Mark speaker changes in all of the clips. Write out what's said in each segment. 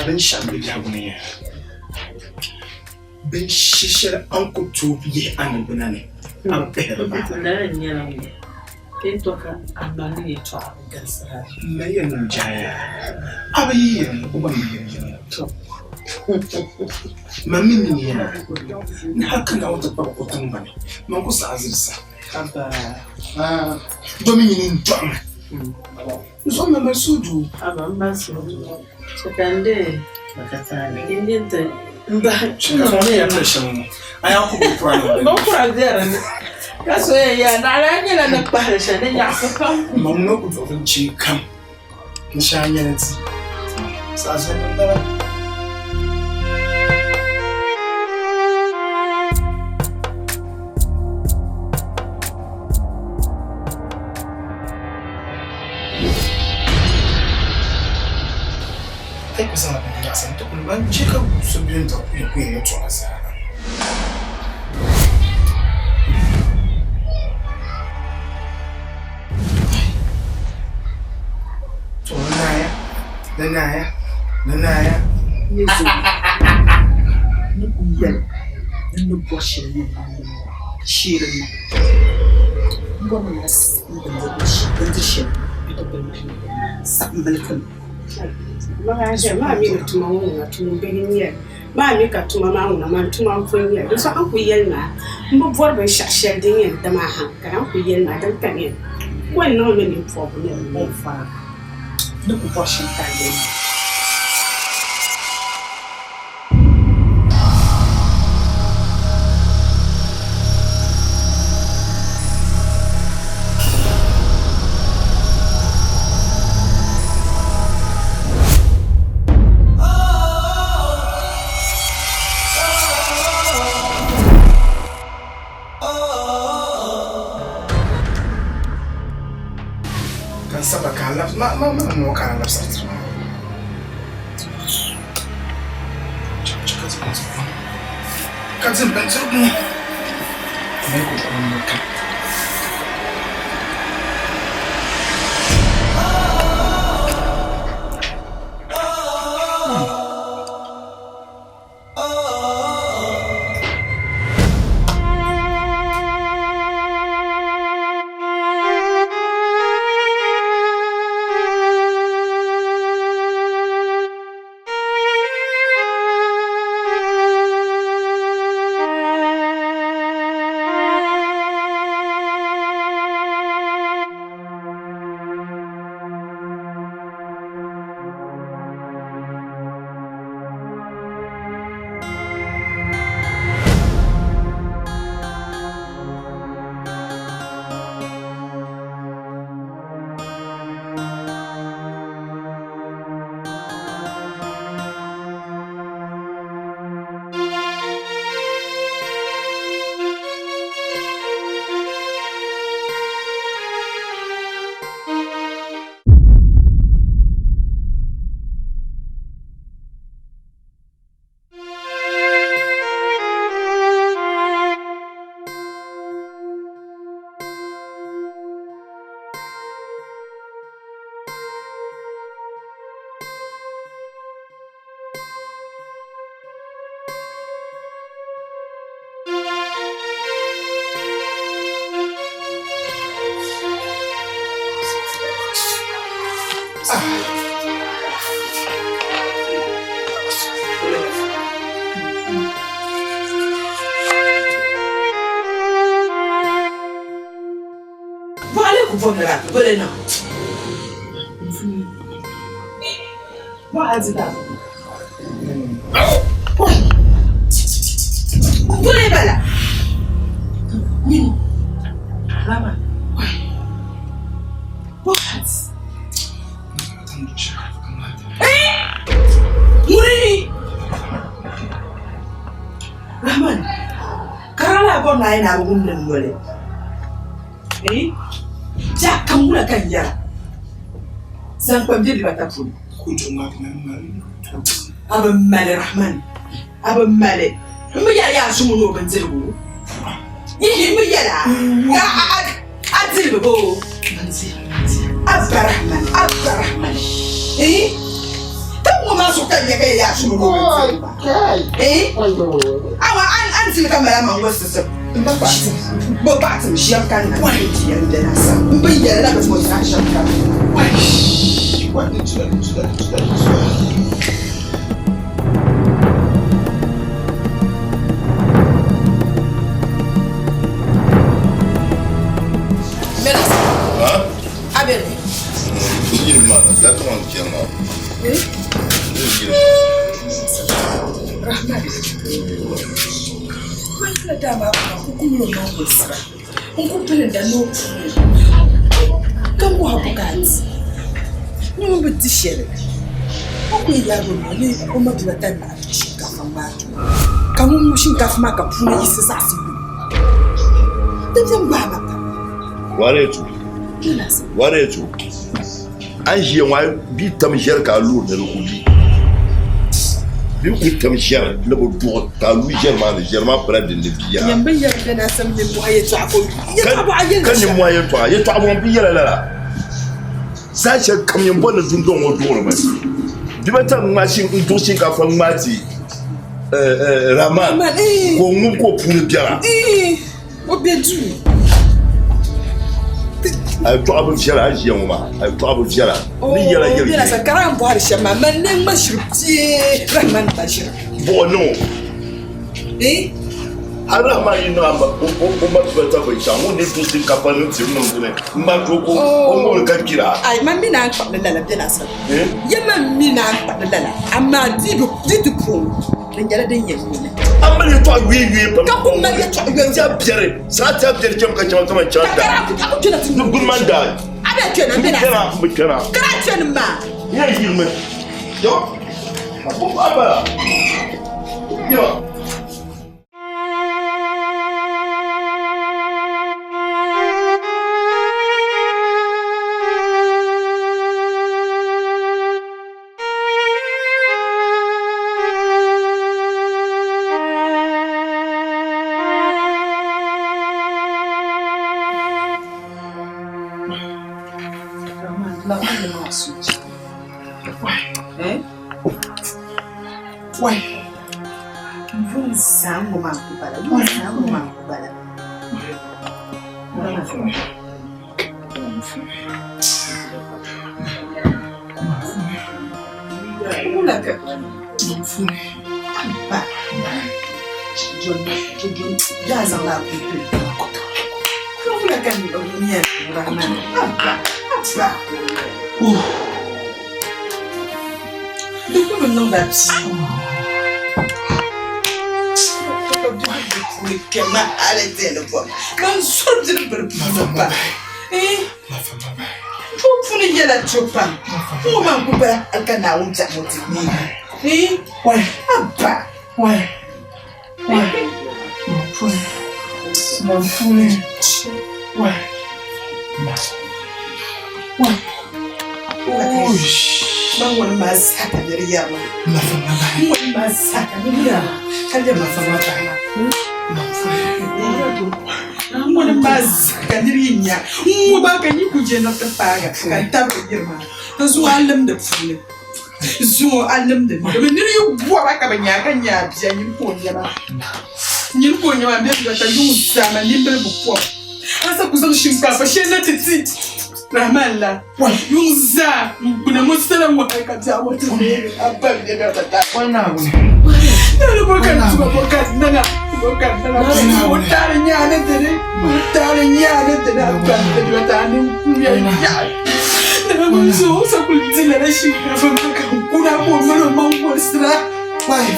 Speaker 1: Binshɛɣu bɛ biɛhigu ni nyɛla binshɛ shɛli a ni ku tooi yihi a niŋgbuna ni a bi kpɛhiri ba. M ma yɛn niŋ jaaya a bi yi yɛli o gba mi yɛli yɛli. Man mi ni yɛna ni hal ka Naawuni ti kpabi o tiŋgbani, man ku saɣi zilisa. Domi nyini n-dɔɣi ma. N zuɣu ma mali suhudoo.
Speaker 2: Aba m mali suhudoo. Chɛ ka n deei n yi ti m-bahi.
Speaker 1: Sɔŋ ni yɛn pili shɛm ŋɔ, a yaa ku binkura niŋ di ni.
Speaker 2: Binkura be di ni. Ka so yɛn yaa naɣila a nyɛla ni kpahiri shɛli ni nyaɣisi pam.
Speaker 1: M ma ŋuna ku duɣi binchee kam. N shɛha nyɛla ti zaɣ viɛlli m-bala. A yi ku zaŋ bini nyaɣisi n-ti kuli man chɛ ka so bɛ n-dɔɣi ku yɛn ku yɛn yɛtɔɣa zaa. To ni naaya, ni naaya, ni naaya.
Speaker 3: N ni zo ni ku yɛli ni n ni bɔri shɛli yɛn niŋ li ŋɔ, shee di niŋ. M bɔrimi ni a saɣim bindiri shɛli bidibbil maa ni saɣim miliki mi.
Speaker 4: Maa mi ni tuma ŋɔ ŋuna tuun bihi n-nyɛ li. Maa mi ka tuma maa ŋuna man tuma m-pun nyɛ li. Di zuɣu a ni kul yɛli ma m bi bɔri binshɛɣu shɛli din yɛn ti ma haŋkali, a ni kul yɛli ma din ka ni ko n-niŋ li nini pɔbibu ni di bɔbu fara.
Speaker 3: Ni ku bɔri shɛm ka a yɛli ma.
Speaker 1: Ka n sabila ka a labisi ma ma ma ŋɔ ka a labisiri tiri ma. Ka di bindirigu ŋɔ mali ko duɣu kam.
Speaker 3: Bɔɣili ku bɔbi la doli niŋ. Bɔɣili di Doli bala. Rama. What? Ŋuni? Rahman, karala bɔri ni a yi na a bi wumdi n noli. Ja kam ŋuna ka n yɛra zaŋ kpam bɛ bibata puuni. A bi mali Rahman, a bi mali. M bi yɛli yaa zuŋɔ ni o bindirigu. Yihi m bi yɛli a ka a diri bi boo. Abba Rahman, Abba Rahman. Ti ŋɔ maa maa so ka n nya ka yɛ yaa shiri o eh awa an an tili ka mala man wasi sib n ba kpaɣa tim bɛ kpaɣa tim ʒiɛm ka na ti ti yɛn bɛ na sa n bin yɛli la ka ti mo zaa ʒiɛm ka N ku pilinda ni o puuni ka bɔhi bukaati ni ŋun bi di shɛli o ku yɛrigi o ni o ma bia ata naɣi shinkaafa ŋmaai ti o ka ŋun ŋubi shinkaafa maa ka puuni yiɣisi zaɣisi lu di viɛm gbaai ma pam.
Speaker 5: Wareetu, a ni ʒiya ŋɔ a bi tam ʒiɛri ka a loori ni di ku di bɛ ku tam ʒiɛri ni bi duɣi ka a lu ʒiɛri maa ni ʒiɛri maa pala din ni bia ka nimmɔhi yɛltɔɣa yɛltɔɣa bɔŋɔ bi yɛla lala saha shɛli kam yɛn bɔri ni dundɔŋ ŋɔ duɣirimi dibata ŋmaai n duɣi shinkaafa ŋmaai ti Rahman ka o ŋubi ka o puuni biɛla
Speaker 3: O be duu.
Speaker 5: A yɛltɔɣa bi viɛla a ni ʒiya ŋɔ maa a yɛltɔɣa bi viɛla ni yɛla
Speaker 3: Oo
Speaker 5: yɛli
Speaker 3: bela sa ka a ni bɔhiri shɛm maa mani ni ŋma ʒiri bee Rahman ba ʒira.
Speaker 5: Buɣi niŋ o.
Speaker 3: Eh?
Speaker 5: Hali Rahman yi niŋ a ma o ma tuba ta binshɛɣu ŋun ni duɣi shinkaafa niŋ ti niŋ dini m ma ti o ka o ŋubili ka kpira.
Speaker 3: Ai man mi naan kpaɣili lala bela sa.
Speaker 5: Eh?
Speaker 3: Ya man mi naan kpaɣili lala amaa di di ti pooi. Di nyɛla din yɛn nyɛ.
Speaker 5: A mali yɛltɔɣa yuei yuei pam.
Speaker 3: Ka ku mali yɛltɔɣa yuei yuei.
Speaker 5: Tiɛha biɛri, saa tiɛha biɛri chɛmi ka chɛma kaman chaŋ daa.
Speaker 3: Ka a ku kpɛna ti
Speaker 5: Ni guli man daa.
Speaker 3: A bɛ kpɛna, n bɛ na.
Speaker 5: N bi kpɛna.
Speaker 3: Ka a kpɛni maa.
Speaker 5: N yɛn yirimi. Yo, a ku paɣa bala. Yo.
Speaker 3: Duu puuni nyɛla du pam ŋɔ maa n-kuli bala hali ka Naawuni biɛhi ŋɔ ti neei Abba Man ŋuni maa zaa ka niri yɛri ma ŋuni maa zaa ka niri yɛri ma ka lɛbi ŋuni maa zaa ka niri yi nya n-ŋuba ka yi ku je ni ti paagi ka n tabiri yiri maa n zuŋɔ a limdi puuni zuŋɔ a limdi ni domi niri yi bɔra ka bi nya ka nya a bia nyini ka o nya maa nyini ka o nya maa m be ka yuŋ zaa ma nimbili bi pɔbi a sa ku zaŋ shinkaafa shɛli na ti ti Rahman la yuŋ zaa n gbuna ŋɔ sala ŋɔ hali ka biɛɣu ŋɔ ti neegi a ba bɛ ka ba taa Nani bo ka tuma bo ka niŋa bo ka niŋa o taari nyaani dini o taari nyaani dini a ba bɛ ba taa ni kuya yaɣi nani ŋun zo o sa kuli di lala shinkaafa maa ka n kuna ka o mali o maŋ wolisira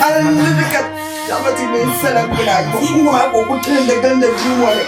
Speaker 3: alimi ka biɛɣu ti neei sala gbuna ŋɔ maa ka o ku tilindi gilindi duu ŋɔ ni.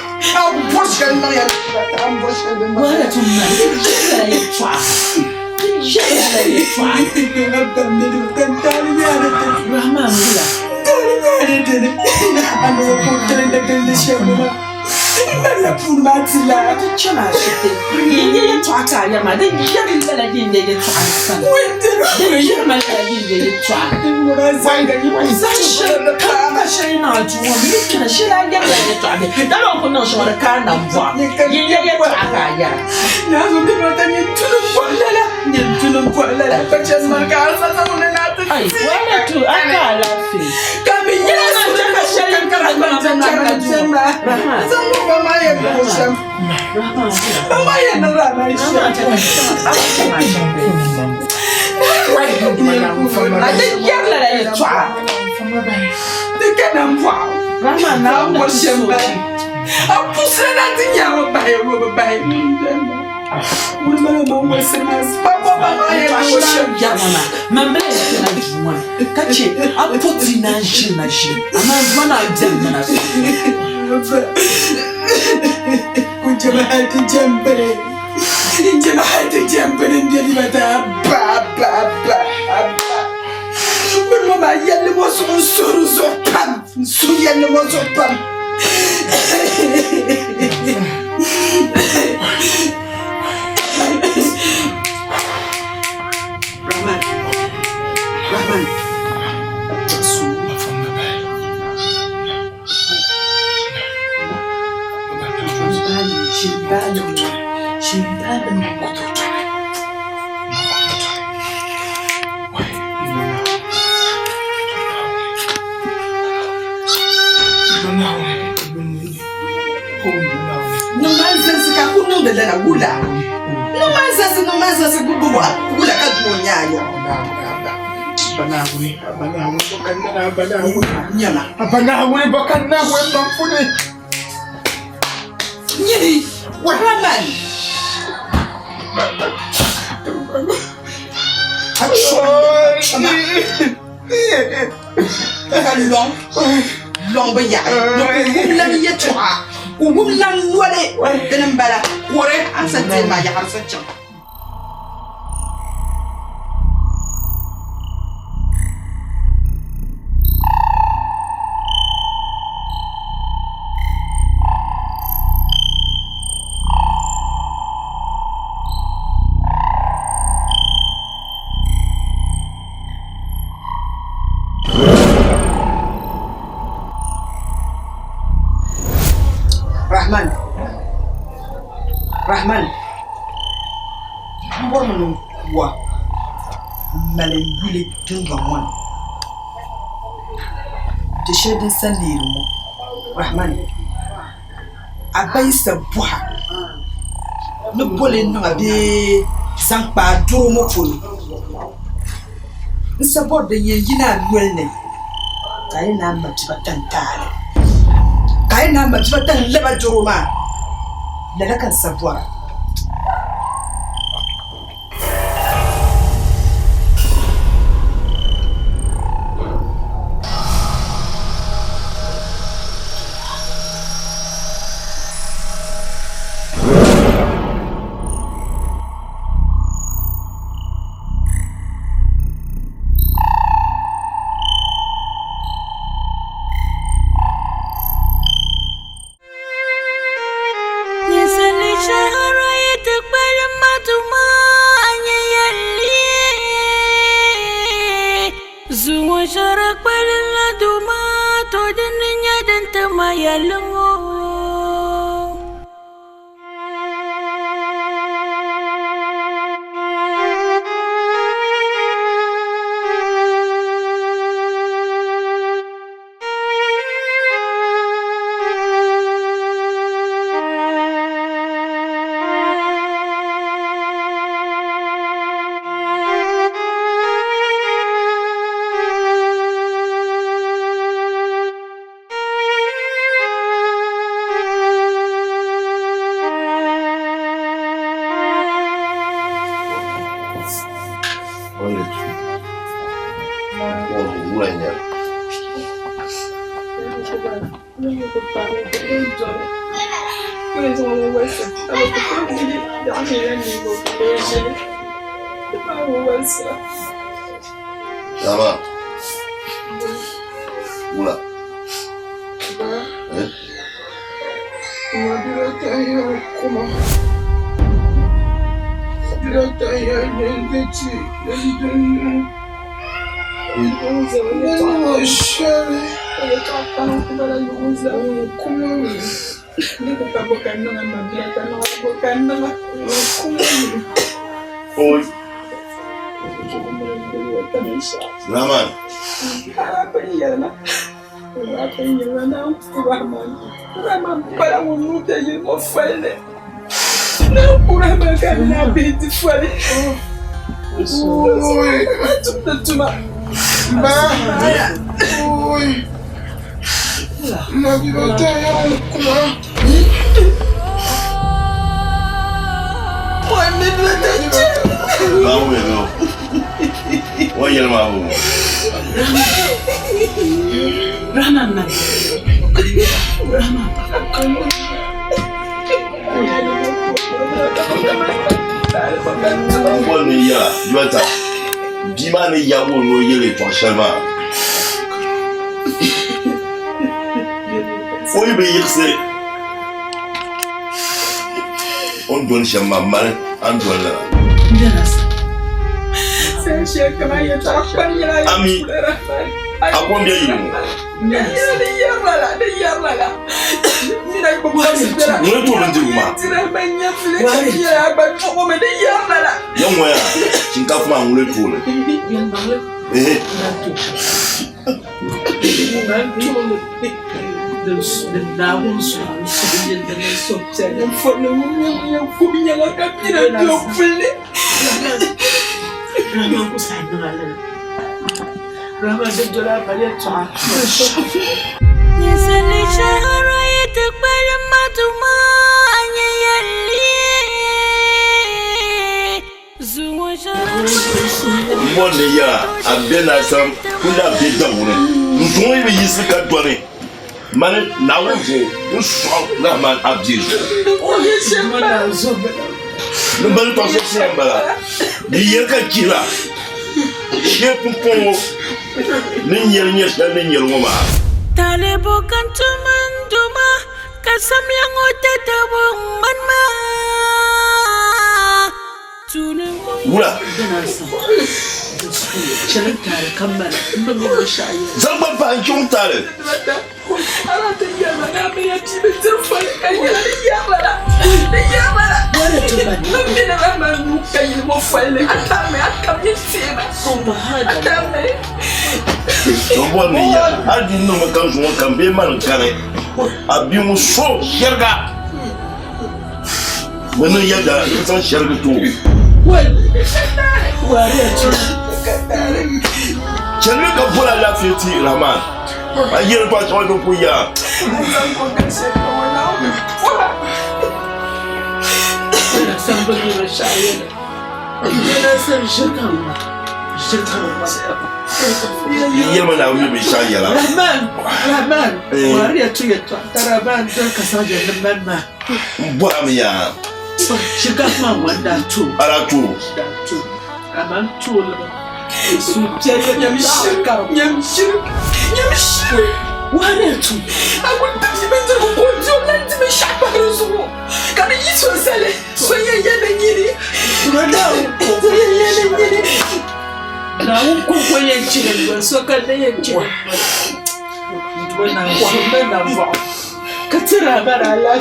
Speaker 3: Ai, wala tu a ka alaafee.
Speaker 6: Ka mi nyɛla suhu ka shɛli ka Rahman chɛri shɛm maa. Zaŋ ŋɔ ba maa yɛn niŋ o shɛm. Ba maa yɛn niŋ Rahman shɛm. A ti yɛri lala yɛltɔɣa. Di ka nambɔɣu.
Speaker 3: Rahman
Speaker 6: Naawuni bɔri shɛm bala. A puɣisira na ti nya o bahi o bi bahi.
Speaker 3: Man bila yɛli na duu ŋɔ ni ka chɛ a po ti naan ʒini na ʒili amaa n Duuma naan bɛni mi na
Speaker 6: Rahman. Rahman. Niŋ ma n-zansi ka ku niŋdi lala wula? Niŋ ma n-zansi, niŋ ma n-zansi wula ka doo nya a yɔɣu? Nyama. Nyini, Rahman. Ka lɔŋ lɔŋ bi yaɣi ni ku wum lan yɛtɔɣa ku wum lan noli dini m-bala kɔre a ni sa deei maa yaɣiri sa chaŋ. Rahman Rahman m bɔrimi ni n ku a m-mali n yuli tiŋgbɔŋ ŋɔ ni ti shɛli din sa neeri ŋɔ Rahman a ba yi sa bɔha ni boli n-niŋ a bee zaŋ kpa a doro ŋɔ polo n sa bɔri din yɛn yina a noli ni ka a yi naan ma dibata n-taali ka a yi naan ma dibata n-lab a doro maa lala ka n sa bɔra.
Speaker 5: Dama. Wula. Eh? Oi. Rahman. O yɛli maa bɔ
Speaker 2: Rahman man. Rahman.
Speaker 5: N bɔri ni yɛla yɔta bia maa ni yaagi o noo yɛli yɛltɔɣa shɛli maa o yi bi yiɣisi o ni doli shɛm maa mali a ni doli lala. Ami a ko n bɛ yili ŋɔ. Ŋuni to bindirigu maa? Yɛn ŋɔ yaa shinkaafa maa ŋuni tooli? Ehe. M bɔri ni yɛra a be naasam kuli a be dawuni n zuŋɔ yi bi yiɣisi ka dɔni mani Naawuni zuɣu n sɔɣi Rahman a bia zuɣu. Ni bani tɔɣisi shɛli m-bala di yɛli ka chihira shee pumpɔŋɔ ni nyɛli nyɛ shɛli ni nyɛli ŋɔ maa.
Speaker 7: Talibu kan tum n Duuma, ka samya ŋɔ tatabo ŋmani maa. Tuuni ŋɔ.
Speaker 5: Wula? Zaŋ gba pahi n-chaŋ taali. N bɔri ni ya hali di niŋmi ka zuŋɔ kam bee mani kani a bia ŋɔ so shɛriga bɛ niŋ yɛda n zaŋ shɛrigi ti o chɛlimi ka boli alaafee ti Rahman A yɛli pa shɛŋa din kuli yaa. Yɛlima Naawuni mi binshɛɣu yɛla. N bɔrimi yaa. A daa tooi.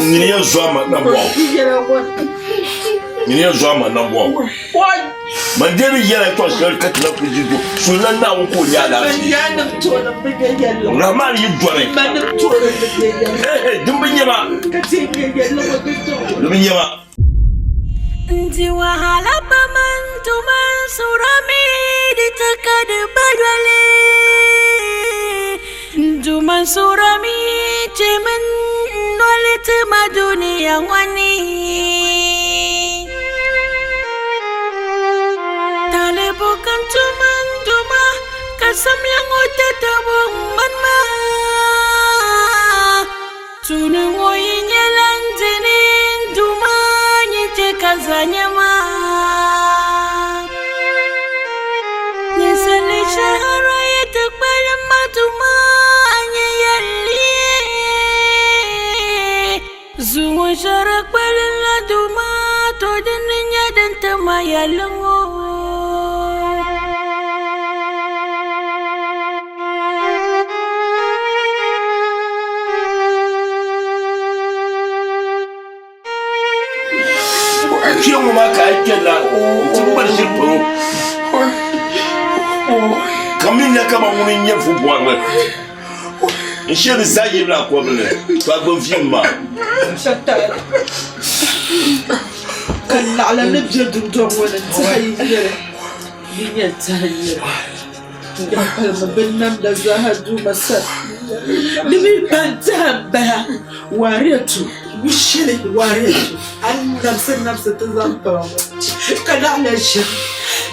Speaker 5: Nyini yɛn zo a ma nambɔɣu. Nyini yɛn zo a ma nambɔɣu. Man deeri yɛla tɔɣ shɛli ka ti na kuli ʒi du sunla Naawuni ka o nyɛ alaafee. Rahman yi dɔni. Din bi nyɛ ma. Din bi nyɛ ma.
Speaker 7: N-di wahala pam n-tuma n-surimi di ti ka di ba yoli. N-tuma n-surimi chemi n-noli ti ma dunia ŋɔ ni. Talibu ka n-tuma n-tuma ka samya ŋɔ tatabo ŋmani maa. Tuuni ŋɔ yi nyɛla n dini n Duuma nyin chɛ ka za nyɛ ma. Ninsali shɛhira yi ti kpalim ma Duuma nyin yɛlli. Zuŋɔ shɛhira kpalimla Duuma to dini nyɛ din ti ma yɛlli ŋɔ.
Speaker 5: Kpɛ ŋɔ maa ka a yi kpɛrila nti ŋmari ʒiri palo. nya kaman ŋuni n-nyɛ pupɔrili. N shee di zaa yirila kɔbili ni, to a gbubi viɛm maa.
Speaker 6: Ka naɣila ni be dundɔŋ ŋɔ ni tɛha yi nyɛli,
Speaker 2: Yi nyɛ tɛha nyɛli.
Speaker 6: N palimi binnamda zaaha Duuma sani. Di mi pa n tɛha m-bahi a, Waariatu, yu shɛli Waariatu a ni nabisi nabisi ti zaŋ pa ma ŋɔ. Ka naɣila ʒiɛm,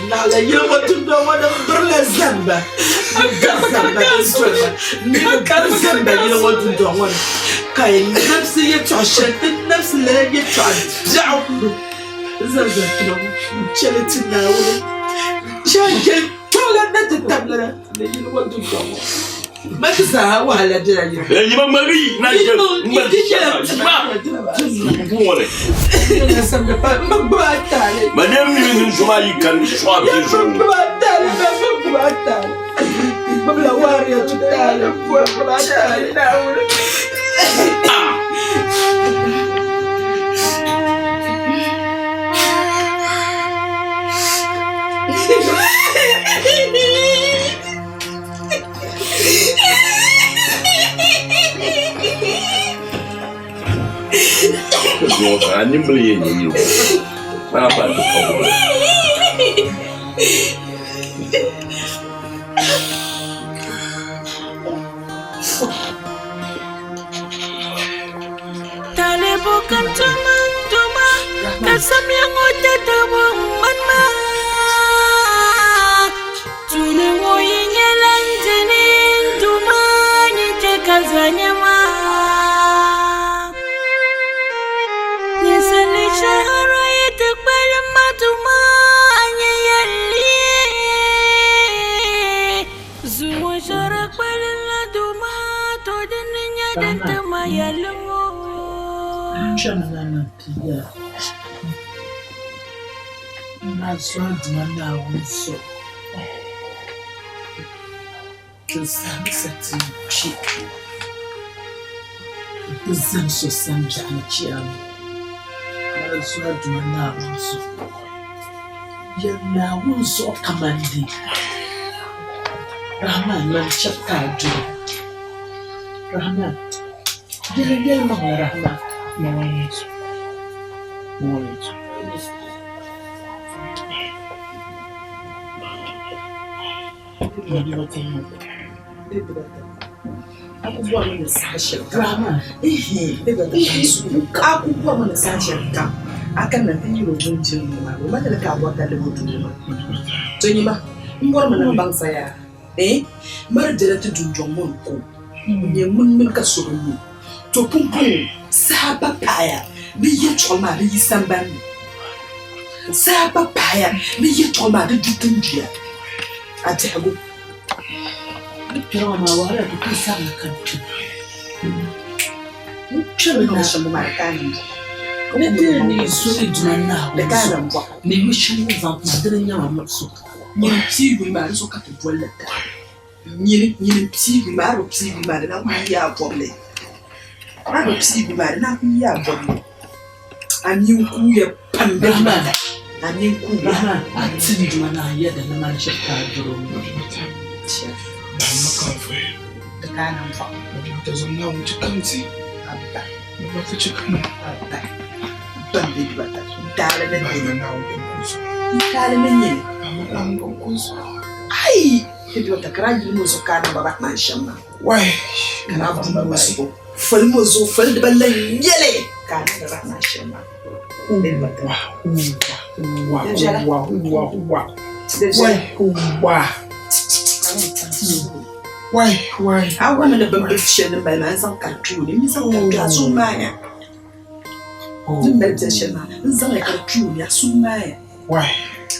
Speaker 6: naɣila yili ŋɔ dundɔŋ ŋɔ ni m birila zamba, m biri zamba din doli ma, m mi bi biri zamba yili ŋɔ dundɔŋ ŋɔ ni. Ka yi nabisi yɛtɔɣ shɛli ti nabisi lala yɛtɔɣ biɛɣu zaŋ zaŋ ti ma ŋɔ, n-chɛ li ti Naawuni. N-chɛ a jɛli kpiɔŋlan na ti tabili ni yili ŋɔ dundɔŋ ŋɔ. Ma ti zaaha wahala bela yili ŋɔ.
Speaker 5: Yi ba ŋmaligi na je ŋmaligi shɛli maa yi ma
Speaker 6: gbubi a taali.
Speaker 5: Ma ne mi ni zuma yi kani sɔɣa bɛ zuɣu.
Speaker 6: Gbubi a taali, ma gbubi a taali. Gbubila waariya tu taali, gbubi a taali.
Speaker 5: A nimbili yɛn nyɛ yili maa pa ti pa
Speaker 7: Talibu kan tuma tuma ka samya ŋɔ tatabo ŋmani maa Tuuli ŋɔ yi nyɛla n dini n Duuma nyin chɛ ka zanya maa Ninsali shɛhira yi ti kpalim ma Duuma a nyɛ yɛlli Zuŋɔ shɛhira kpalim la Duuma to dini nyɛ din ti ma yɛlli ŋɔ.
Speaker 3: N zɔri Duuma Naawuni zuɣu, ti zahimsa ti yi kpi nti zani so sani biɛɣuni chiyaama. N zɔri Duuma Naawuni zuɣu, yɛli Naawuni zuɣu kaman di Rahman mani chɛ ka a duri. Rahman, yɛli yɛlimaŋli Rahman.
Speaker 6: A ku bɔrimi ni saha shɛli kam a ku bɔrimi ni saha shɛli kam a kanna nti yiri o bindirigu ŋɔ maa bɛ malila ka a bɔri ka lab o duu ŋɔ maa. To nyama, m bɔrimi ni m baŋ sa yaa eeh mari bela ti dundɔŋ ŋɔ ni ko n-nyɛ ŋun mini ka so bi mi. To pumpɔŋɔ saha pa paaya ni yɛtɔɣa maa di yi sambani ni. Saha pa paaya ni yɛtɔɣa maa di du tinduya. A biɛhigu.
Speaker 3: Ni kpɛri ŋɔ maa wahala ti kuli sabila ka kpɛ. N kpɛmi na ni dini ni yi so ni Duuma Naawuni zuɣu ni yu shɛli ni zaŋ ti ma dini n-nyɛ ma muɣisigu.
Speaker 6: Nyini pii yuli maa di zuɣu ka ti boli li tahi. Nyini nyini pii yuli maa a bi pii yuli maa di naan kuli yaa bɔbili. A bi pii yuli maa di naan kuli yaa bɔbili. A nini kuuya pam bɛ
Speaker 3: Rahman
Speaker 6: a nini kuuya.
Speaker 3: Rahman a ti n Duuma Naawuni yɛda ni mani chɛ ka a duri o ŋɔ.
Speaker 1: Bahimma ka n vuhi.
Speaker 6: Di ka a ninvuɣu.
Speaker 1: Ti zaŋ Naawuni chɛ ka n ti.
Speaker 6: Abba.
Speaker 1: Bɛ ti chɛ ka n.
Speaker 6: Abba. Ban be dibata. N taali ni
Speaker 1: nyini. Bahimma Naawuni kɔŋko zuɣu.
Speaker 6: N taali ni nyini.
Speaker 1: Bahimma Naawuni kɔŋko zuɣu.
Speaker 6: Ai! Ti dibata ka daa yuli mo zuɣu ka a niŋ ba Rahman shɛm maa.
Speaker 1: Wai!
Speaker 6: Ka daa bu mo zuɣu. Foli mo zuɣu foli diba la nyɛli ka a niŋdi Rahman shɛm maa.
Speaker 1: Wa! Wa! Wa! Wa! Wa! Wai! Wa! Wai! Wai!
Speaker 6: A wummi ni bimbil shɛli ni mali maa n zaŋ ka di kpi o ni, n mi zaŋ ka di kpi a zuɣu maaya. Ni mali biɛli shɛli maa n zaŋ li ka di kpi o ni a suhu maaya.
Speaker 1: Wai!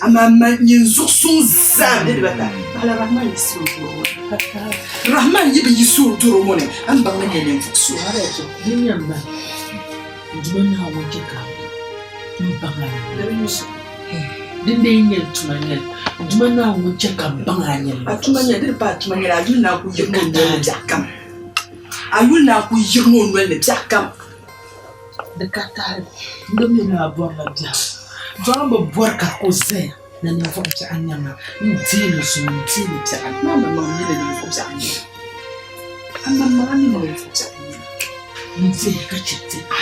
Speaker 6: Amaa man nyin zuɣusuŋ zaa be dibata paɣila Rahman yiɣisi o doro ŋɔ ni. Rahman yi bi yiɣisi o doro ŋɔ ni, a ni baŋ ni nyɛ ninvuɣ so.
Speaker 3: Di nyɛ m ba, Duuma Naawuni chɛ ka m baŋ a nyɛla. Din dee nyɛ n tuma nyɛli, Duuma Naawuni chɛ ka m baŋ a nyɛla.
Speaker 6: A tuma nyɛli, di di paai a tuma nyɛli, a yuli naan ku yirina o noli ni biɛɣukam. A yuli naan ku yirina o noli ni biɛɣukam.
Speaker 3: Di ka tahili, n gba mi ni a bɔrila biɛhigu, dɔɣim bi bɔri ka di ku zaya. Ni ninvuɣ biɛɣu n-nyɛ ma. N deei li zuŋɔ, n deei li biɛɣu. Maa maŋmaŋ mi ni ninvuɣ biɛɣu n-nyɛ ma. A maŋmaŋ a mi ni ninvuɣ biɛɣu n-nyɛ ma. N deei li ka chɛ ti a.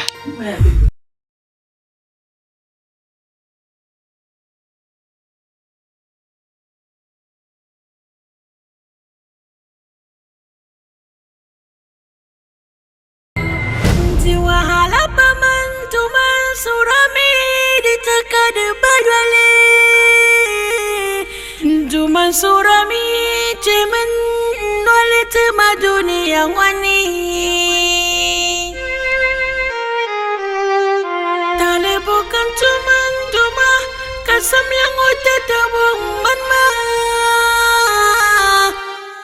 Speaker 7: Di wahala pam n tuma surami di ti ka di ba doli. Duma surami chemi noli ti ma dunia ŋɔ ni. Talibu ka n tuma n duma ka samli ŋɔ tatabo ŋmani ma.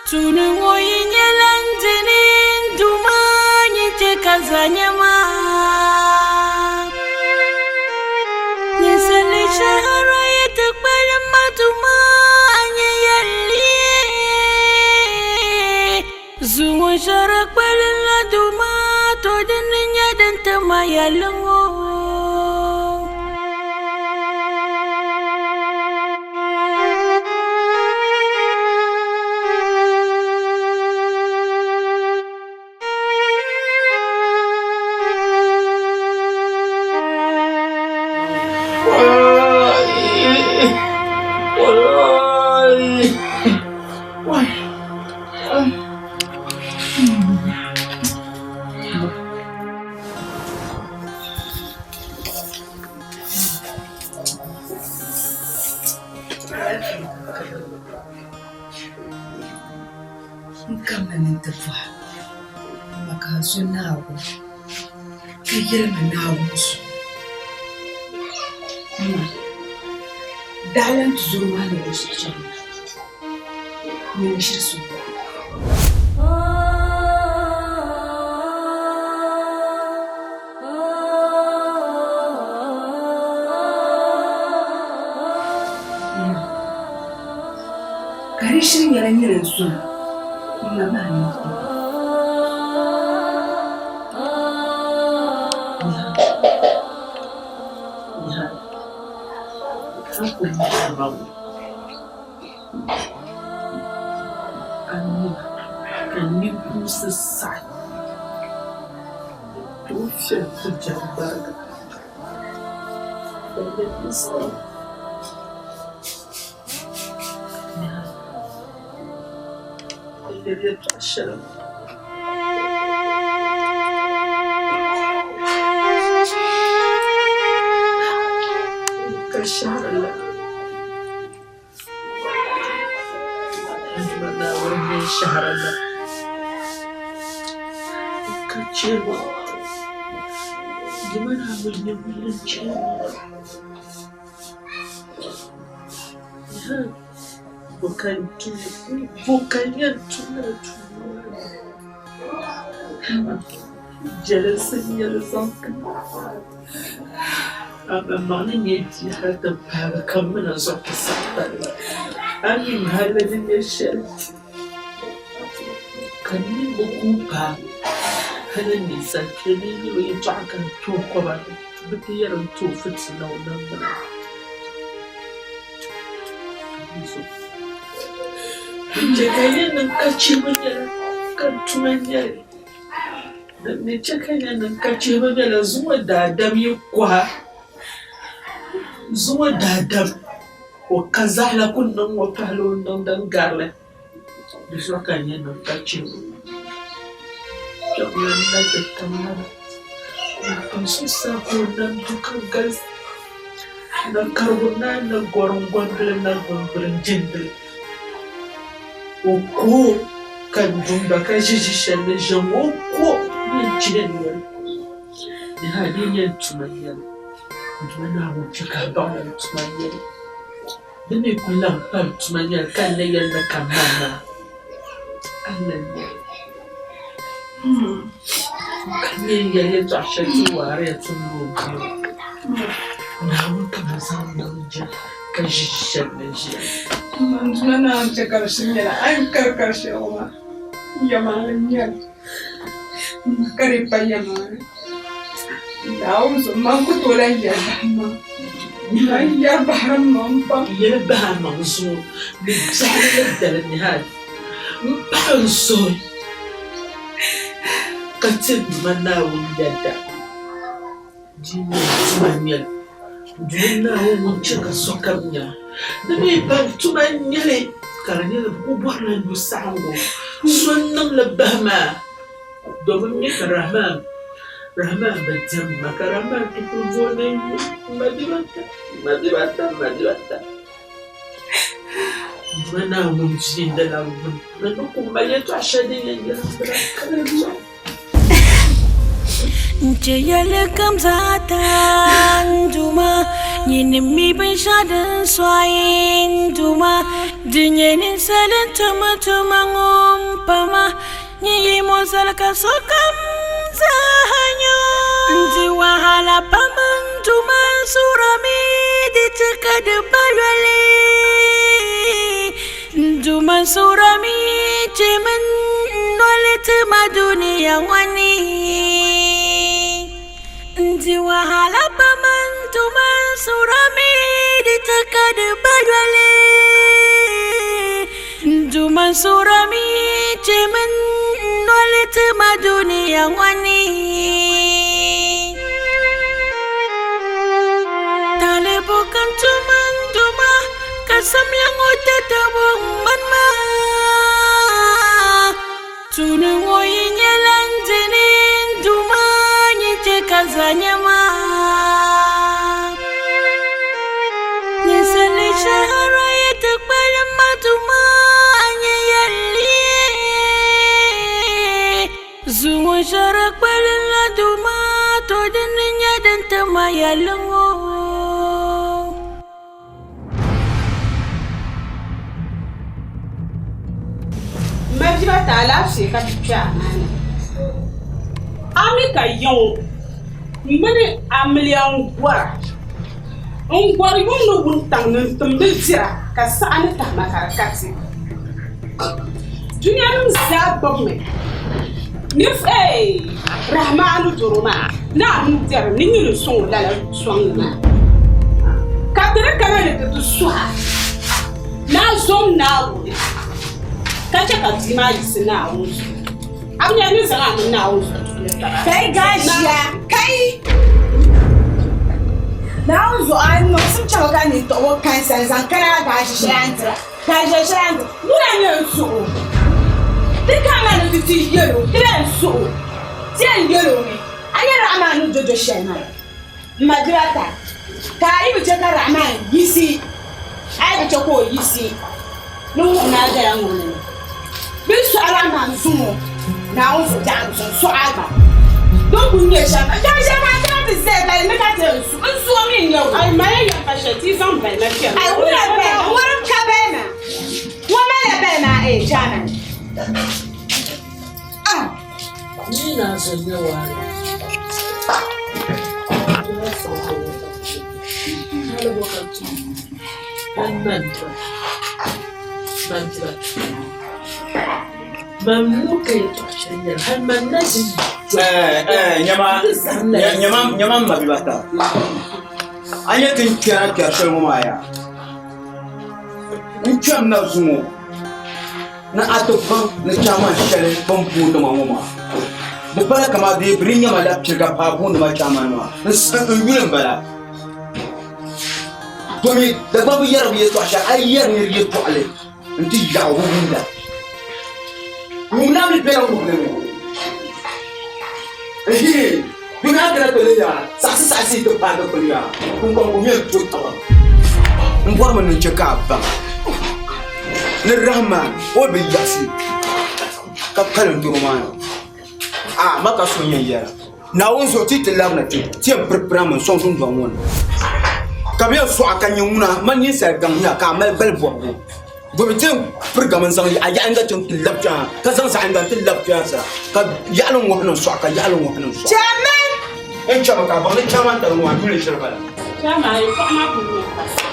Speaker 7: Tuuni ŋɔ yi nyɛla n dini n Duuma nyin chɛ ka za nyɛ ma. Ninsali shɛhira yi ti kpalim ma Duuma nyin yɛli. Zuŋɔ shɛhira kpalim la Duuma to dini nyɛ din ti ma yɛlli ŋɔ.
Speaker 3: N kamina ni n ti bɔhi ma ka a zo Naawuni ka yɛli ma Naawuni zuɣu. Ma, daa lan ti zɔri maa ni di zuɣu chaŋ na, nyini n-shiri so. Ka di shiri nyɛla nyini n-zo ma, m ma maa ni ti
Speaker 2: Ka ninkumsi saɣi ka o fiɛlim ti jɛri bariga. Yɛltɔɣa shɛli ka shɛhira la Duuma Naawuni mini shɛhira la ka chɛ ma Duuma Naawuni nyɛ ŋun yɛn chɛ ma. Bo ka n yɛn tum lala tuuma maa ni? Jɛlinsi n-nyɛ li zaŋ ti ma. A maŋmaŋ ni nyɛ bia hal ti paagi kamina zuɣu ti saɣi palli. A mi hal ni nyɛ shɛli ka n niŋ o ka o paai hal n ninsal kpee ni yɛl o yɛtɔɣa ka n ti o kɔba ni bɛ ti yɛri n ti o fitina o niŋgbuna ni. Chɛ ka yi niŋ ka chihibu nyɛla ka n tuma n-nyɛ li. Din ni chɛ ka yi niŋ ka chihibu nyɛla zuŋɔ daadam yi kɔha, zuŋɔ daadam o ka zahila ku niŋ ŋɔ pahila o niŋ din gari li. Di zuɣu ka n yɛn niŋ ka chihibu. Kpiɔŋlan na ti tam mana n zuɣusaa ka o nam du ka galisi. Na karigu naa na gɔrim gɔndili na gumbiri n-jindili. O ku o ka dumda ka ʒi ʒi shɛli ni ʒiɛm o ku o ni yɛn chihi noli. Yaha di yi nyɛ n tuma n-nyɛ li, n Duuma Naawuni chɛ ka a baŋ ni n tuma n-nyɛ li. Di mi ku lan pa n tuma n-nyɛ li ka n ni yɛli ni ka m ma maa, a ni lan nya li. Ka n yɛn yɛli yɛtɔɣ shɛli ti waariya tum ni o bia ŋɔ. Naawuni ka bɛ zaŋ niŋ jɛma ka ʒi ʒi shɛli ni ʒiya.
Speaker 4: N Duuma Naawuni chɛ ka di shiri nyɛla a ni kari kari shɛli ŋɔ maa yɛlimaŋli n-nyɛ li. M ka di pa yɛlimaŋli. Naawuni zuɣu man ku tooi lan yɛli bahi maŋ.
Speaker 2: Man yɛri bahiri m maŋ pam. Yɛli bahi a maŋ zuɣu ni biɛhigu ni dali Nihad. M paɣi n suhu ka ti n Duuma Naawuni yɛda. Di nyɛ tuma n-nyɛ li. N Duuma Naawuni ŋun chɛ ka sokam nya. Di mi pa tuma n-nyɛ li ka di nyɛla bɛ kul bɔrila yu saɣiŋgu so n-niŋ li bahi maa. Domin m mi ka Rahman, Rahman bi diɛm ma, ka Rahman ti kul booni n yuli, M ma dibata, m ma dibata, m ma dibata. N Duuma Naawuni viindila ŋuni ni ni ku mali yɛtɔɣ shɛli din yɛn yɛli m bala ka di zuɣu.
Speaker 7: N-chɛ yɛli kam zaa taa n Duuma, nyini mi binshɛɣu din sɔɣi n Duuma, di nyɛ ninsali n-tum tuma ŋɔ m-pa ma, nyin yi mo zali ka sokam zaa nya. N-di wahala pam n Duuma, n suurimi di chɛ ka di ba yoli. N Duuma suurimi chɛ mi n noli ti ma dunia ŋɔ ni. N di wahala pam n Duuma n suurimi di chɛ ka di ba yoli. N Duuma suurimi chɛ mi n noli ti ma dunia ŋɔ ni. Talibu ka n tum n Duuma. Ka samya ŋɔ tatabo ŋmani maa. Tuuni ŋɔ yi nyɛla n dini n Duuma nyin chɛ ka zaa nya maa. Ninsali shɛhira yi ti kpalim ma Duuma a nyɛ yɛlli. Zuŋɔ shɛhira kpalimla Duuma to dini nyɛ din ti ma yɛlli ŋɔ.
Speaker 4: M ma bia maa ti alaafee ka ti kpe a maa ni. A mi ka ya ŋɔ m mini amiliya n-gɔra. N gɔri yuŋ ni wuntaŋ ni n-timdi dira ka saɣa ni tahima ka di ka ti. Dunianim zaa gbibimi ni eei Rahmaanu doro maa ni a nuu bɛri ni nyini n-sɔŋ o lala sɔŋli maa. Ka ti di kana ni ti ti suh a ni a zom Naawuni ka chɛ ka bia maa yiɣisi Naawuni zuɣu. A bi nya ni zaŋ a mini Naawuni zuɣu tuuli taba.
Speaker 8: Kai gaʒia kai Naawuni zuɣu a niŋsim chɛmi ka ni tɔɣi o kansa n-zaŋ kana a gaaʒi shɛli a ni dira. Ka a ʒe shɛli a ni ŋuna n-nyɛ n suhu. Ti kamina ni ti ti yɛl o, ti lan suh o, ti yɛn yɛl o mi, A nya Rahman ni do do shɛli maa? M ma dibata, ka a yi bi chɛ ka Rahman yiɣisi, a yi bi chɛ ka o yiɣisi ni ŋuhi ni a gala ŋubili ni bɛ ni sɔɣi Rahman zuŋɔ, Naawuni zuɣu biɛɣu ni zuŋ sɔɣi a gba. Din kul nyɛ shɛm, n daa ʒiɛm a kana ti zaya bali ni ka ti yɛn su n su o mi n-nyɛ o.
Speaker 4: Ai, maya yɛm pa shɛli ti yi zaŋ bali ma kpɛri.
Speaker 8: Ai, wula bali ma, ŋɔrim ka bali ma, ŋɔ malila bali maa eh, chairman. Ah.
Speaker 2: Ni na zo nyɛ waara.
Speaker 9: Nyama m mabiba ata a nya ti ni kpɛra kpɛri shɛli ŋɔ maa yaa n kpɛmina zuŋɔ ni a ti baŋ ni chaman shɛli bɛ ni booni ma ŋɔ maa di pala kamani bɛ di nyama la piriga paai booni ma chaman maa n yuli m-bala domi Dagbaŋ bi yɛri bɛ yɛltɔɣa shɛli a yi yɛri niri yɛltɔɣili n-ti yaɣi o wumda. Wumda mi bela wumdi mi. Ehe, domi a kana ti lihi yaa, saɣisi saɣisi yi ti paai dikpuni yaa, pumpɔŋ ku nyɛli to taba. M bɔrimi ni n chɛ ka a baŋ ni Rahman o bi yiɣisi ka kalim doro maa ni. A ma ka so n-yɛn yɛra. Naawuni zuɣu ti yi ti labina kpe, ti yɛn piripirami n-sɔŋ dundɔŋ ŋɔ ni. Ka bɛ yɛn sɔɣ a ka nyɛ ŋuna mani ninsal gaŋ nya ka a mali gbali bɔbigu. Domi ti yɛn pirigami n-zaŋ a yaɣa yiŋga chaŋ ti lab kpe ha, ka zaŋ zaɣ yiŋga nti lab kpe ha sa, ka yaɣili ŋ-ŋɔhi niŋ sɔɣ ka yaɣili ŋ-ŋɔhi niŋ sɔɣ.
Speaker 8: Chairman!
Speaker 9: N chami ka a baŋ ni chairman tali ŋɔ a yuli n-shiri bala.
Speaker 4: Chairman, yɛltɔɣa maa kuli nyɛ kasi.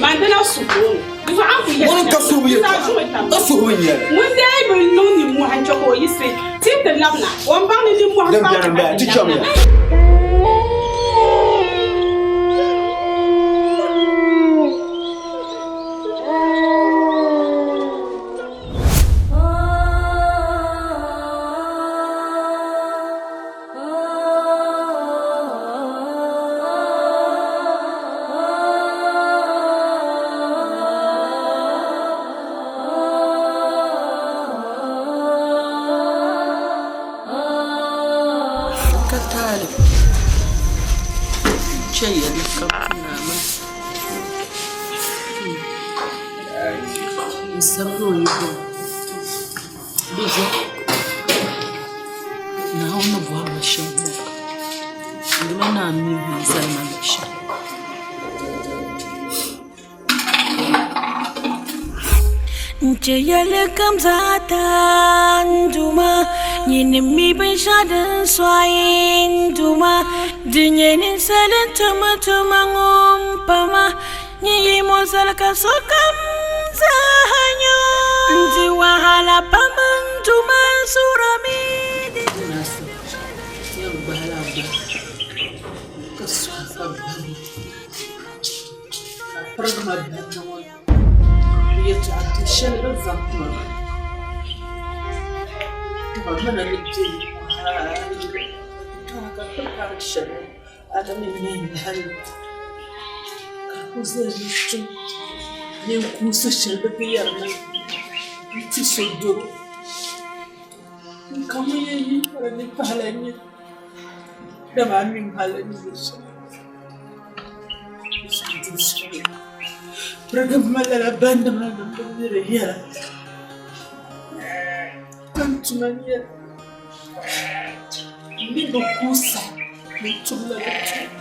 Speaker 4: Man dina suhu o ni. Di zuɣu a ni kuli yɛli
Speaker 9: Ŋuni ka suhu bi
Speaker 4: shɛm, di zaa zuɣu tam.
Speaker 9: ka suhu bi nyɛli.
Speaker 4: Ŋun dee bi niŋ nimmohi n-chɛ ka o yiɣisi ti ti labina, o ni baŋ ni nimmohi
Speaker 9: Din
Speaker 4: n-paai
Speaker 9: beni m-bala,
Speaker 4: ti
Speaker 9: ti
Speaker 4: labina.
Speaker 9: chamiya.
Speaker 2: Ka taali n-chɛ yɛlli kam ti Naawuni. N sabigi o yiko di zuɣu Naawuni ni bɔri ma shɛm ŋɔ n dima naan mi o ni zali ma luɣ shɛli.
Speaker 7: N chɛ yɛlli kam zaa taa n Duuma, nyini mi binshɛɣu din sɔɣi n Duuma, di nyɛ ninsal n-tum tuma ŋɔ m-pa ma, nyin yi mo zali ka sokam zaa nya o. N di wahala pam n Duuma, n suhirimi di.
Speaker 2: Ka suhu ka bahi. Ka pirigi ma bandi ŋɔ yɛtɔɣa du shɛli bɛ ni zaŋ ti ma maa dama mana ni be hali ka piri shɛli a di mi nyɛ hali ka ku zali tum ninkuunsi shɛli bɛ bi yɛri ni n-ti so doro ka ŋun yɛn yi ka di ni pahila nyɛ dama a mi hali ni be shɛli. Pirigim ma lala bandi maa ni bi mi di yɛla ka n tuma n-nyɛ li m mi bi ku saha ni n tumla di tuma.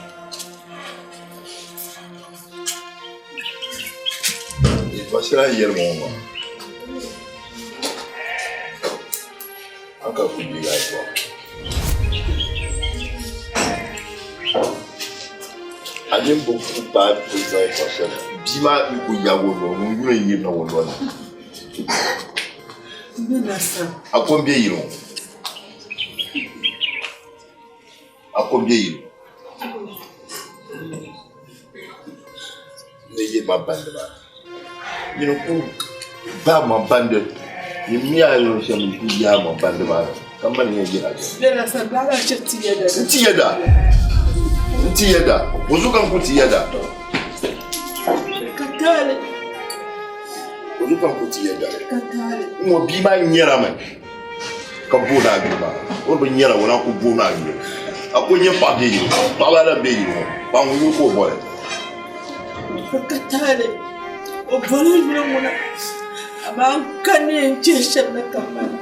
Speaker 5: Yɛltɔɣa shɛli a ni yɛli ma ŋɔ maa, a ni ka ku deegi a yɛltɔɣa. A nini bi ku paai puli zaŋ yɛltɔɣa shɛli, bia maa mi ku yaagi o noli, ŋun yuli n-yirina o noli ni. A ko m-be yili ŋɔ? A ko m-be yili ŋɔ? N ni yihi ma bandi maa nyini ku bahi ma bandi nyin mi a ni shɛm n ku yaai ma bandi maa ni ka mani yɛn yihi a n ti yɛda n ti yɛda bozuɣu ka n ku ti yɛda bozuɣu ka n ku ti yɛda n ŋɔ bia maa nyɛrami ka booni a yuli maa o bi nyɛla o na ku booni a yuli a ku nyɛ paɣa bɛ yili paɣaba ala bɛ yili ŋɔ paɣa ŋun yuli ka o boli
Speaker 2: ka taali o boli o yuli ŋuna amaa n ka ni yɛn chihi shɛm na ka mali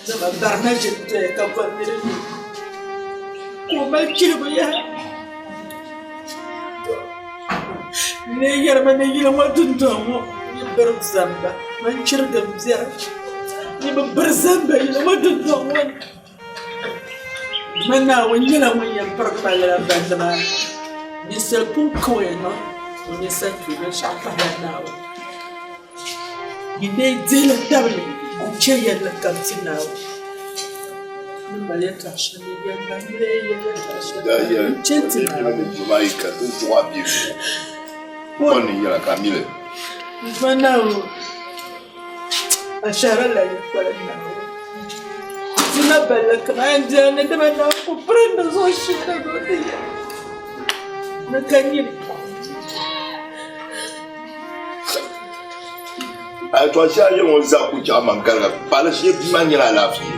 Speaker 2: dama barina ʒini doya ka boli niri yuli ka o mali chihibu yaha n lee yɛrimi ni yili ŋɔ dundɔŋ ŋɔ ni biri zamba man chirigi m biɛri ni bi biri zamba yili ŋɔ dundɔŋ ŋɔ ni man Naawuni nyɛla ŋun yɛn pirigi ma lala bandi maa ninsal pun kawaya niŋ o ninsal tuui binshɛɣu pahila Naawuni Yi lee dihila tabili n-chɛ yɛlli kam ti Naawuni. Ni mali yɛtɔɣ shɛli ni yɛliba, yi lee yɛli yɛtɔɣ shɛli n-chɛ ti Naawuni. N Duuma Naawuni, a shɛhira la yi kpalim Naawuni. Ti na balli kam a yɛn dila ni dama Naawuni ku piri n di zuɣu shee ni o ti yɛli ni ka nyini.
Speaker 5: A yɛtɔɣa shɛli a yɛli ŋɔ zaa ku chaɣ ma gariga paɣili shee bia maa nyɛla alaafee.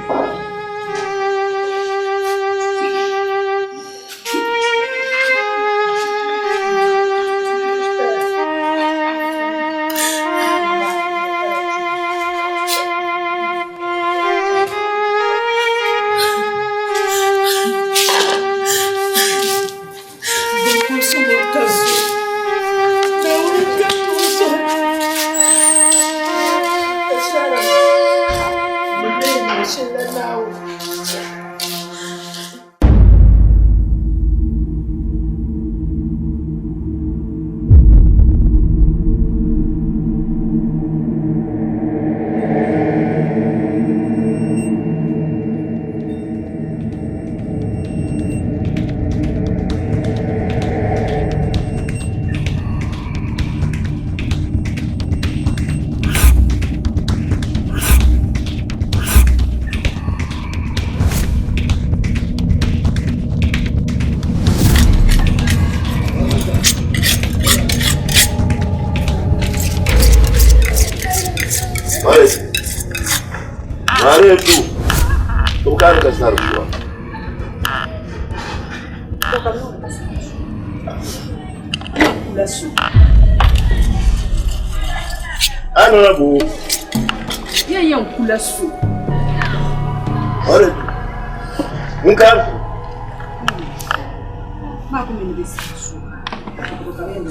Speaker 5: Mare tu, to ka ka sar kuwa.
Speaker 6: kula so.
Speaker 5: Honorable.
Speaker 6: Yɛn yɛn kula so.
Speaker 5: Ɔre. Nka.
Speaker 6: Maa ko mini bɛ sigi so. Ko ka bɛ yɛn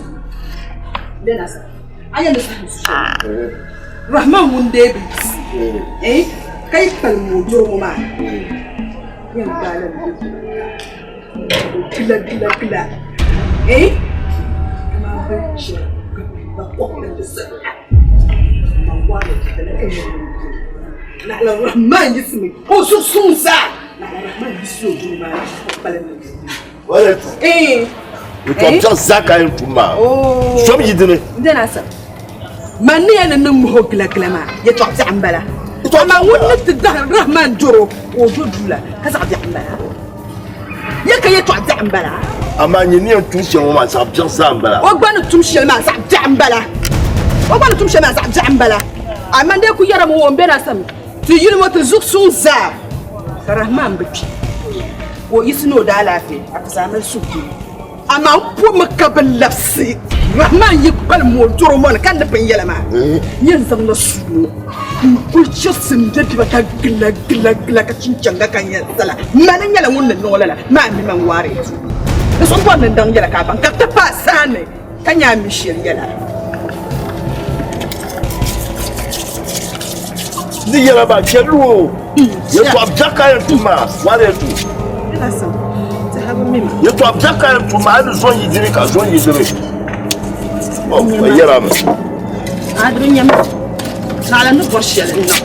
Speaker 6: bɛ na sa. An yɛn ni su su. Rahman ŋun dee bi si. Eh? Ka yi kpalim o doro ŋɔ maa. Yɛn gbaala ni gila gila gila. Eh? Kaman bɛ chɛ ka kɔɣili di sala. Naɣila Rahman yiɣisimi ka o zuɣu suŋ zaa. Naɣila Rahman yiɣisi o doro maa ni o kpalim ni.
Speaker 5: Wala tu.
Speaker 6: Eh.
Speaker 5: Yɛtɔɣ biɛɣu zaa ka a yɛn tum maa. Zom yi dini.
Speaker 6: N dana sa. Man ni yɛn ni niŋ muhi o gilagila maa, yɛtɔɣ biɛɣu m-bala. Amaa ŋun ni ti dahi Rahman doro ka o do duu la, ka zaɣ biɛɣu m-bala. Ya ka yɛtɔɣ biɛɣu m-bala.
Speaker 5: Amaa nyini ni yɛn tum shɛli ŋɔ maa, zaɣ biɛɣu zaa m-bala.
Speaker 6: O gba ni tum shɛli maa, zaɣ biɛɣu m-bala. O gba ni tum shɛli maa, zaɣ biɛɣu m-bala. Amaa n dee kul yɛrimi o ni be na sani. Ti yuli ŋɔ ti zuɣusuŋ zaa ka Rahman bi kpi, ka o yiɣisi ni o daalaafee, a ti zaa mali suhudoo. Amaa m pomi ka bi labisi Rahman yi kpalim o dɔro ŋɔ ni ka n ni pun yɛli maa, n yɛn zaŋla sua ŋɔ n-kuli chɛrisi m bɛ ka gila gila gila ka chinchaŋga ka n yɛn sala. Mani nyɛla ŋun ni niŋ o lala maa mi man waari ya zuɣu. Di zuɣu m bɔri ni n daŋ yɛla ka a baŋ ka ti paai saani ka nya a mi shɛli yɛla.
Speaker 5: Ni yɛla maa chɛ lu o. Yɛtɔɣ biɛɣu ka a yɛn tum maa, waari ya zuɣu. Yɛtɔɣ biɛɣu ka a yɛn tum maa, a ni zo n-yi dini ka a zo n-yi dini. O yɛla mi.
Speaker 6: A di bi nyami naɣila ni bɔri shɛli n-niŋ.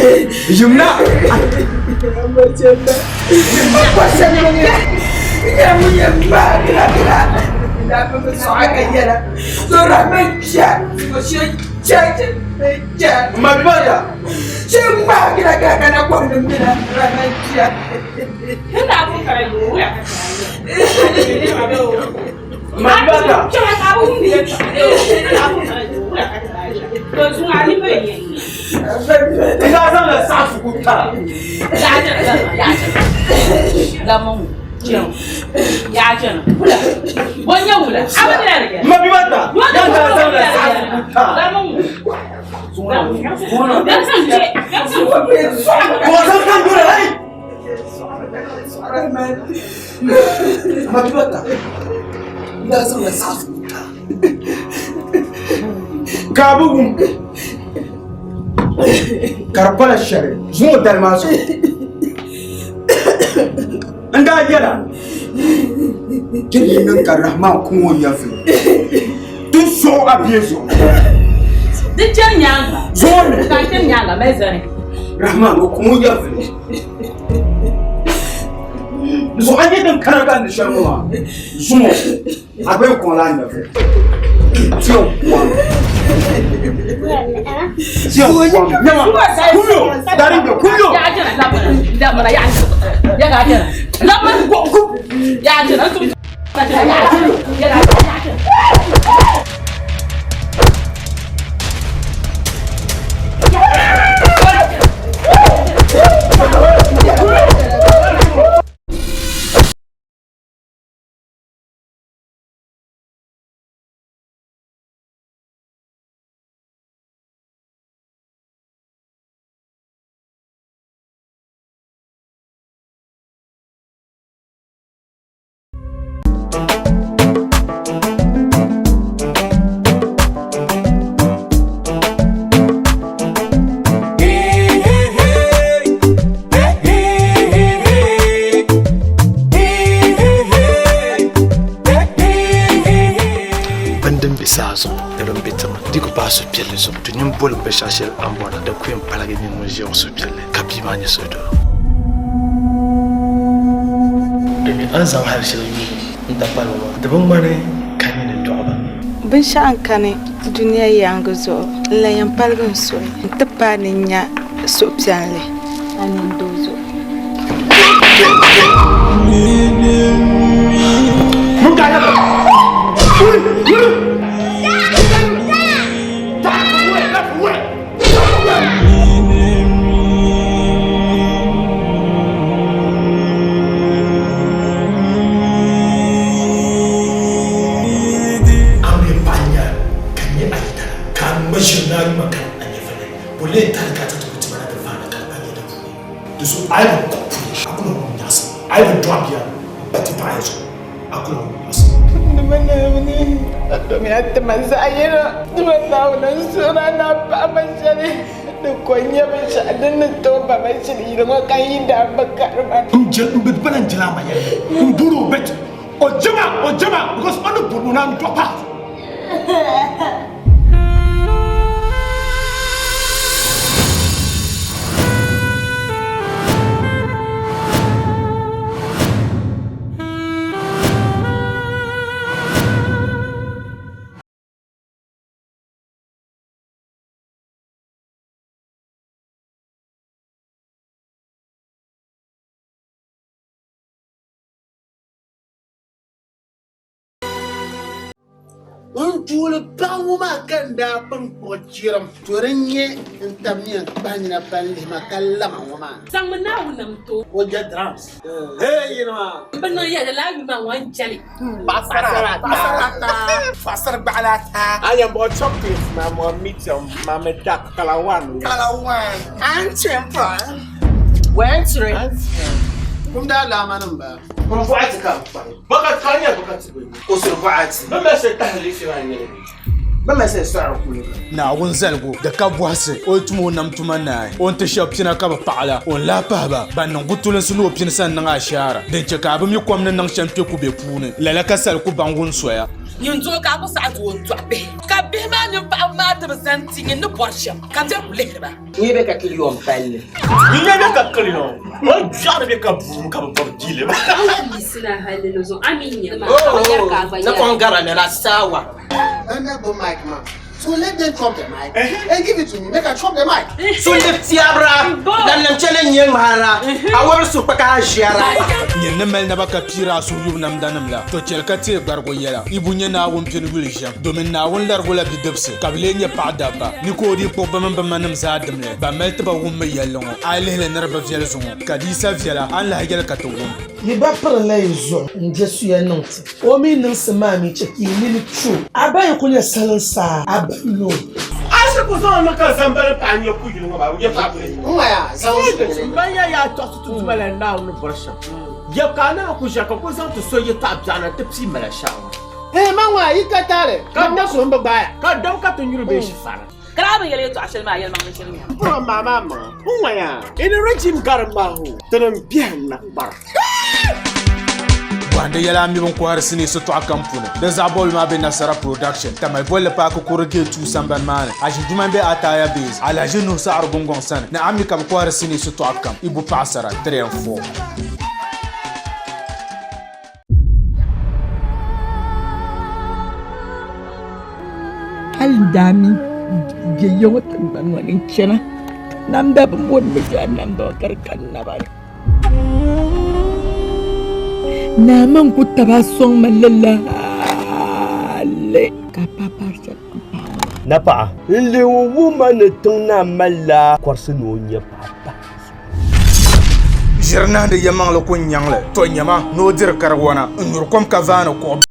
Speaker 9: Yimna. Mabibata. Mabibata. Ina zaŋla saɣisigu tara. Mabibata. Yan daa zaŋla saɣisigu tara. Ka a bi wum ka di pala shɛli zuŋɔ dali maa zuɣu n daa yɛla ti yi niŋ ka Rahman ku ŋɔ nyɛvili ti suɣ a bia zuɣu
Speaker 10: Di chani nyaaŋa.
Speaker 9: Zuŋɔ ni
Speaker 10: Ka chani nyaaŋa mali zani.
Speaker 9: Rahman o ku ŋɔ nyɛvili zuɣu a nyɛ din kana ka ni shɛli ŋɔ maa zuŋɔ a gba yɛn kɔŋ la a nyɛvili tiɛ kom tiɛ kom nyɛma kumyo daringa kumyo
Speaker 1: Bini din be saa zuɣu ni din be tiŋa di ku paai suhupiɛlli zuɣu to nyin boli binshɛɣu shɛli a ni bɔra din ku yɛn paligi nyin ŋun ʒiya ŋɔ suhupiɛlli ka bia maa nyɛ suhudoo. Domin a ni zaŋ hali shɛli yuui n-ta kpalibu maa, di bi ŋmani ka nini dɔɣi ba.
Speaker 11: Binshɛɣu n-kani dunia yaaŋa zuɣu n-lan yɛn paligi n suhu nti paai ni n nya suhupiɛlli a nini doo zuɣu.
Speaker 1: A mi paɣa nya ka nyɛ a yidana ka a ŋma ʒiri ni a yuma ka a nyɛvili bo lee tali ka a ti ti ku tima na ti vaana ka di pa nyɛ di puuni di zuɣu a yi bi kpuɣi puli a ku lan wum nyaɣisim a yi bi dɔɣi bia m-pa ti paɣa ya zuɣu a ku lan wum nyaɣisim.
Speaker 12: Dama Naawuni a tomiya ti ma zaɣ yino, dama Naawuni n-suhir a ni a paɣi ma shɛli din ko n-nyɛ binshɛɣu din ni tooi ba ma shili yili ŋɔ ka yi daa bi kari ma.
Speaker 1: N je n bi bala n jela ma yɛli n bori o bet o jema o jema because o ni bori o naan dɔ pa.
Speaker 13: N tuuli paɣa ŋɔ maa ka n daa pun kpuɣi chirim, to di n-nyɛ n tab ni yɛn kpahi nina pali lihi ma ka lama ŋɔ maa.
Speaker 10: Zaŋmi Naawuni nam ti o.
Speaker 13: O je drums. Hey yini maa.
Speaker 10: M bi niŋ yɛda lala yuli maa ŋɔ n-jɛli.
Speaker 13: Paɣasara ata.
Speaker 14: Paɣasara gbaɣila ata.
Speaker 15: A yɛn bɔ chocolate maa mɔ medium maa mi dark color one.
Speaker 14: Color one.
Speaker 13: An chimpa.
Speaker 14: Wɛntiri.
Speaker 13: Kum daa laama nim ba.
Speaker 15: Kum bɔɣati ka bi kpahi. Bɔkati ka nyɛ bɔkati bɛ. Kusuri bɔɣati. Bɛ mali tahili liifi maa nyɛli. Bɛ mali sɔɣiri kuliga.
Speaker 16: Naawuni zaligu di ka bɔhisi o yi tum o nam tuma naai, o ni ti shɛb pina ka bɛ paɣi la, o ni lahi pahi ba ban niŋ gutulinsi ni o pini sani niŋ ashaara, din chɛ ka a bi mi kom ni niŋ shɛm kpe kubɛ puuni, lala ka sali ku baŋ wun soya.
Speaker 10: Nyin doo ka a ku saɣi doo n-dɔɣi bihi, ka bihi maa mini paɣiba maa ti bi zani ti nyin ni bɔri shɛm, ka m biɛri ku lihiri ba.
Speaker 17: Nyɛ bɛ ka kiliyon palli.
Speaker 15: Nyɛ bɛ ka kiliyon. O biɛɣuni bɛ ka buum ka bɛ bɔbi jili.
Speaker 17: Na kɔŋ gara ni la saawa.
Speaker 13: Ɛnna go mic ma. So let them chop the mic and give it to me make I chop the mic.
Speaker 17: So lib tiɛbira la nim chɛ ni nyɛ ŋmahara a wɔbiri su kpaka a ʒiɛra.
Speaker 16: Nyin ni mali naba ka piiri a suhuyubu namdanim la, to chɛli ka teei gbarigu yɛla. Ibu nyɛ Naawuni pini yuli ʒiɛm, domin Naawuni larigu la bidibisi, ka bɛ lee nyɛ paɣ dabba. Ni ka o dii kpuɣi bɛ mini bɛ manim zaa dimli, ban mali ti ba wummi yɛlli ŋɔ. A yi lihi li ni di bi viɛli zuŋɔ, ka di yi sa viɛla, a ni lahi yɛli ka ti wum.
Speaker 18: Yi ba pirila yi zuɣu n-je suya niŋ ti. O mi niŋsim maa mi chɛ ka yi nini tu o. A ba yi kul nyɛ salinsaa, a ba yo o.
Speaker 15: A shiri ku zaŋ li ka zambali paɣa n-nyɛ kuyili ŋɔ maa, o nyɛ paɣa bili. M ba ya yaa tɔɣisi ti Duuma la Naawuni ni bɔri shɛm. Ya ka a naan ku ʒiya ka ku zaŋ ti so yɛtɔɣ biɛɣu na nti pii mala shɛɣu ŋɔ.
Speaker 13: Ɛɛh man ŋɔ a yi ka taali, ka n na suhu m-bi gbaai a.
Speaker 15: Ka dam ka ti nyuri bee shifara.
Speaker 10: Ka a bi yɛli yɛtɔɣ shɛli maa yɛlimaŋli shiri nya.
Speaker 15: M pɔri maa maa maŋa, n ŋɔya, ini regime garimbahu, tinim biɛhim na kpara.
Speaker 16: Bɔhindi yɛla a mi bin kɔhiri sinii sitɔɣu kam puuni. Di zaɣ bɔbili maa be Nasara Production, Tamale bolli paaki kuri gate 2 sambani maa ni. Aʒi Juma m-be Ataya Base, Alhaji Nuhu Saɣiri Gungɔŋ sani ni a mi ka bɛ kɔhiri sinii sitɔɣu kam, Ibu Paɣasara 3 and 4.
Speaker 12: Hali n daa mi bɛ ya ŋɔ tiŋgbani ŋɔ ni n-chana namda bɛ bɔri ni bɛ je a namda ŋɔ ka di ka n naba ni. Naa man ku taba sɔŋ ma lala hali ka a paai paai shɛli m-paai ma maa.
Speaker 19: Napaɣa, n lihi o wuhi ma ni tiŋ naa malila kɔrisi ni o nya paɣa pahi.
Speaker 16: Ʒiri nahindi yɛlimaŋli ku n-nyaŋ li, tɔ nyama ni o diri kariwana n-nyuri kom ka vaani kuɣu.